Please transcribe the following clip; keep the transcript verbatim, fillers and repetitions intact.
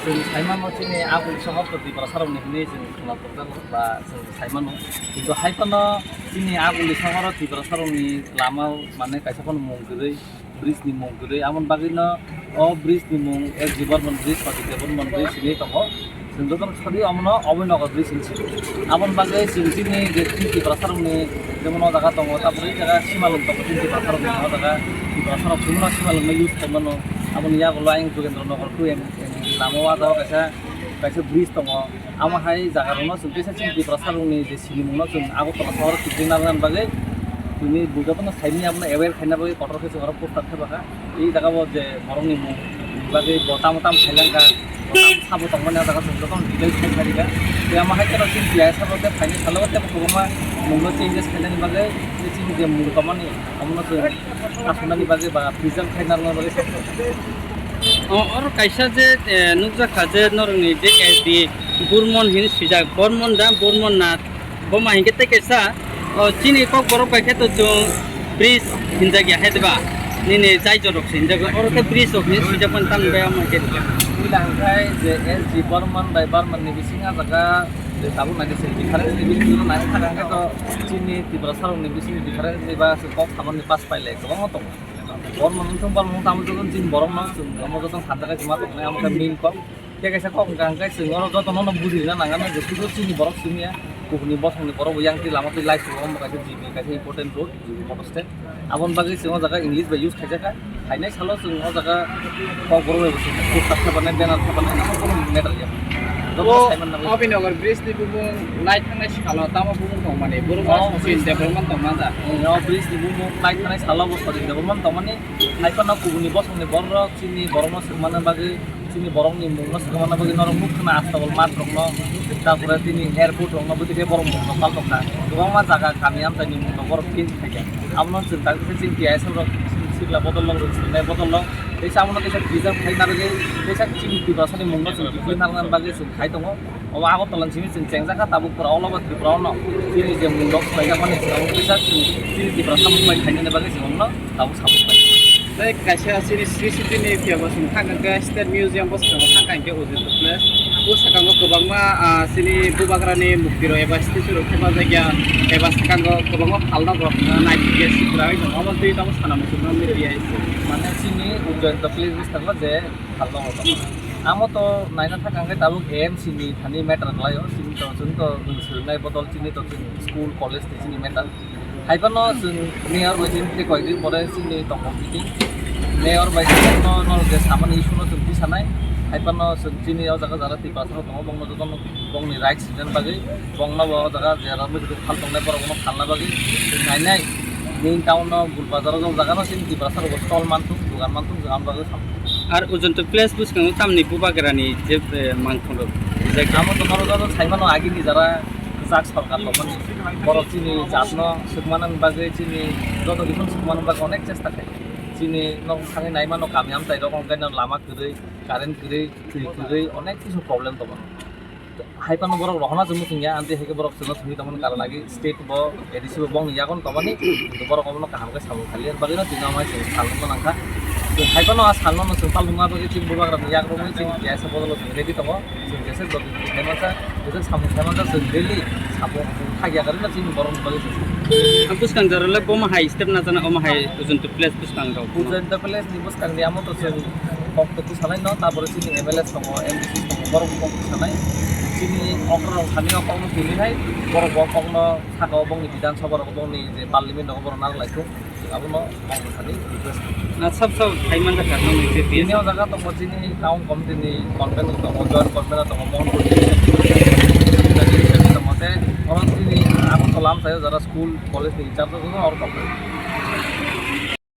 Saimano chini aguli sohor to Tiprasarokni hinwi chwng khwna torjago ba chwng saimano. Kintu hai phano chini aguli sohoro Tiprasarokni lama mane kaisa phano mung kwrwi, bridge ni mung kwrwi. Amoni bagwino o bridge ni mung S G Barman bridge, Pradyut Debbarman bridge hinwi tongo. Chwng jotono sadi omono Abhaynagar bridge hinwi sio. Aboni bagwi chwng chini je chini Tiprasarokni jemon o jaga tongo, tabuk o jaga simalwng tongo chini Tiprasarokni o jaga. Tiprasarok chwngno simalwngno use khaimano. Aboni yagulo ayang Jogendra Nagar two M lama o ah jaga kaisa, kaisa bridge tongo. Amo hai jaga rokno chwng teisa chini Tiprasa rokni je sinimung no chwng Agartala sohor o kwrwi narwkna bagwi chini bo jotono saimanya abono aware khaina bagwi kotor khe chwng oro poster thepakha. I jaga o je borokni mung bagwi bo tamo tamo khailangkha, bo tamo sabo tongmani ah jaga chwng jotono details khai kharikha. Tei amo hai kheno chini T I S rok tei phaini salo tei kwbangma mungno changes khainani bagwi tei chini je mung tongmani omono chwng aswknani bagwi ba preserve khai narwkna bagwi. O, oro kaisa je, eh, nukjakha je norokni je S D Burman hinwi swijak, Burman da, Burman na, boma hinkhe tei kaisa, o, chini Kokborok bai khe to chwng bridge hinjak ya hai diba? Nini jai jorok se hinjak, oro khe bridge rok hinwi swijak mani tamo bai omo khe. Puila hwnkhe je S D Burman bai Burman ni bisingo ah jaga je tabuk naidi se difference ni bisingo naina thangkhe to chini Tiprasa rokni bisingo difference ni ba se kok samani pass pailai kwbangma tongo. Borok no wngthung, borok no tamo joto chini borok no chwng omo joto hamjakhe chwng ma tongmani amo khe main kok. Tei kaisa kok hwnkha hwnkhe chwng oro joto no bujirina nang ano je sudu chini borok simi ya, kubuni bosong ni borok bo yang twi lama twi lai sugo omo kaisa G B kaisa important road, G B motor stand. Aboni bagwi chwng o jaga English bai use khaijak kha. Phainai salo chwng o jaga kok borok bai bo chwng poster thepanai, banner thepanai, amo kono matter ya. Joto O sai manna bagwi. Abhaynagar bridge ni bumung nai thangnai sikalo tamo bumung tongmani? Borok O aswk bridge development tongma da? O bridge ni bumung nai thangnai salo bo sori development tongmani. Hai phano kubuni bosongni borok chini borokno swngmani bagwi, chini borokni mungno swngmani bagwi norok nukha na Astabal mart rokno, tarpore tini airport rokno bwtwi khe borok mungno paltokha. Kwbangma jaga kami amchaini mungno borok change khaikha. Abono chwng tak khe chini T I S rok chini sikla bodol rok, chini swrwngnai bodol rok. Teisa abono teisa preserve khai narwgwi, teisa chini Tiprasani mungno chwng bwtwi narwknani bagwi chwng khai tongo. Obo Agartala ni simi chwng chengjakha tabuk pura all over Tripura ono chini je mundok swlaijakmani chwng omo kisa chwng chini Tiprasa mung bai khainani bagwi chwng omono tabuk sabuk bai. Tei kaisa chini C C T V ni phiya bo chwng thang khe State Museum bo swkang thang kha hinkhe ojito place. O swkango kwbangma, ah, chini bubagrani mukti rok eba statue rok thepajak ya eba swkango kwbangma phalnok rok, ah, naithok ya sikra oi tongo. Omo twi tamo sana muchungma media hai se. Mane chini ojito place bwskango je phalnok rok tongo. Amo to naina thang khe tabuk A M C ni thani matter khlaio, chini to, chwng to swrwngnai bodol chini to chini school, college ni chini matter. Hai phano chwng mayor bai chini tei koi din pore chini tongo meeting. Mayor bai chini no, no je samani issue no chwng tisanai. Hai phano chwng chini o jaga jara Tiprasa rok tongo, bongno jotono bongni rights rinani bagwi, bongno bo o jaga jera mujuri phal tongnai borok bono phalna bagwi chwng nainai. Main town no Gul Bazar o jaga no chini Tiprasa rok stall manthung, dugan manthung, jagani bagwi sam. Ar Ujuntu place bwskango tamni bubagrani je, eh, mangkhor rok rijak. Amo to norok joto saimano agini jara kwchak sorkar tongmani. Borok chini jatno swkmanani bagwi, chini joto kisa swkmanani bagwi onek chesta khai. Chini nok thangwi naimano kami amchai rok, onkhaino lama kwrwi, current kwrwi, twi kwrwi, onek kisu problem tongo. Hai phano borok rohorna chwng muchung ya, amtwi hai khe borok chwngno thwngwi tongmani karon agi state bo A D C bo bongni yagon tongmani, kintu borok obono kaham khe samung kha liya, bagwino tini omo hai chwng salnokma nangkha. Chwng hai phano a salno no chwng palnokma bagwi chini bubagrani yakrwngwi chini keha sa bodolo chwng ready tongo, chwng jesa jodi khai mansa, jesa samung khai mansa chwng daily samung thakya kwrwino chini borokni bagwi chwng. Ang bwskang jorole bomo hai step najana omo hai Ujuntu place bwskang rok. Ujuntu place ni bwskang ni amo to chwng kok to tisanai no, tabore chini M L A tongo, M D C tongo, borok bo kok tisanai. Chini okra rok thani o kok no tini hai, borok bo kok no saka o bongni Bidhan Sabha rok bongni je parliament rok borok narwk lai thung, abono kok no thani request. Na sab sab khai man jakha nang ni je Bini o jaga tongo chini town committee ni convener tongo, joint convener tongo, Mohanpur ni tongo, tei oro chini Agartala amchaio jara school college ni in charge rok oro tongo.